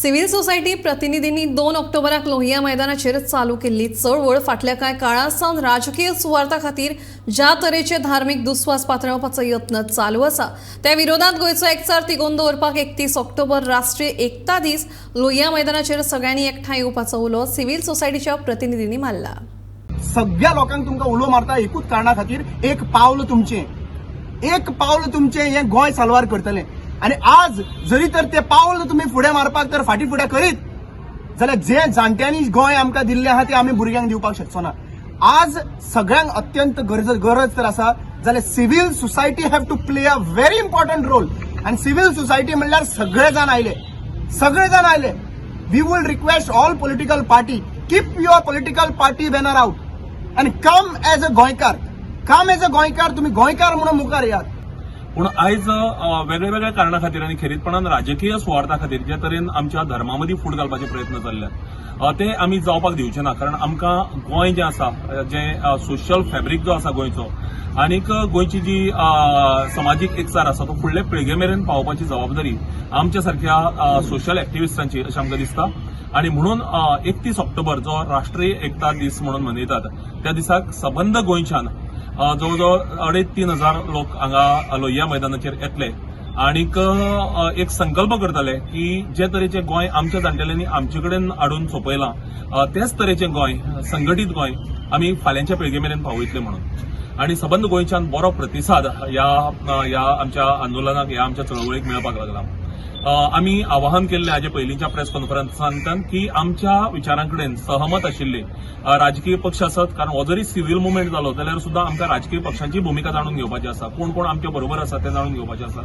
Civil society प्रतिनिधींनी 2 ऑक्टोबराक लोहिया मैदानाचेर चालू केल्ली चळवळ फाटल्या कांय काळा सावन राजकीय सुवार्था खातीर ज्या तरेचे धार्मीक दुस्वास पातळावपाचो यत्न चालू आसा, त्या विरोधात गोंयचो एकचार तिगोवन दवरपाक 31 ऑक्टोबर राष्ट्रीय एकता दीस लोहिया मैदानाचेर सगळ्यांनी एकठांय येवपाचो उलो सिव्हिल सोसायटीच्या प्रतिनिधींनी मारला. सगळ्या लोकांक तुमकां उलो मारता एकूच कारणा खातीर, एक पावल तुमचें, एक पावल तुमचें हें गोंय साल्वार करतलें. आनी आज जरी तर ते पावल तुमी फुडें मारपाक तर फाटीं फुडें करीत जाल्यार जे जाणट्यांनी गोंय आमकां दिल्लें आहा तें आमी भुरग्यांक दिवपाक शकचो ना. आज सगळ्यांक अत्यंत गरज गरज तर आसा जाल्यार civil society have to play a very important role. आनी सिव्हिल सोसायटी म्हणल्यार सगळे जाण आयले, सगळे जाण आयले. We will request all political party, keep your political party banner out and come as a Goenkar, come as a Goenkar. तुम्ही गोंयकार म्हणून मुखार येयात. पूण आयज वेगळ्या वेगळ्या कारणा खातीर आनी खेरीतपणान राजकीय सुवार्था खातीर जे तरेन आमच्या धर्मा मदीं फूट घालपाचे प्रयत्न चल्ल्यात, ते आमी जावपाक दिवचे ना. कारण आमकां गोंय जें आसा, जें सोशल फॅब्रीक जो आसा गोंयचो आनीक गोंयची जी समाजीक एकचार आसा, तो फुडले पिळगे मेरेन पावोवपाची जबाबदारी आमच्या सारख्या सोशल एक्टिविस्टांची अशें आमकां दिसता. आनी म्हणून 31 ऑक्टोबर जो राष्ट्रीय एकता दीस म्हणून मनयतात, त्या दिसाक सबंद गोंयच्यान जवळ जवळ 2.5-3 हजार लोक हांगा लोहिया मैदानाचेर येतले आणीक एक संकल्प करतले की जे तरेचे गोंय आमच्या जाणटेल्यांनी आमचे कडेन हाडून सोंपयलां, तेच तरेचें गोंय, संघटीत गोंय आमी फाल्यांच्या पिळगे मेरेन पावयतले म्हणून. आनी सबंद गोंयच्यान बरो प्रतिसाद ह्या ह्या आमच्या आंदोलनाक, ह्या आमच्या चळवळीक मेळपाक लागला. आमी आवाहन केल्लें हाजे पयलींच्या प्रेस कॉन्फरन्सांतल्यान की आमच्या विचारां कडेन सहमत आशिल्ले राजकीय पक्ष आसत, कारण हो जरी सिव्हील मुवमेंट जालो जाल्यार सुद्दां आमकां राजकीय पक्षांची भुमिका जाणून घेवपाची आसा, कोण कोण आमच्या बरोबर आसा तें जाणून घेवपाचें आसा.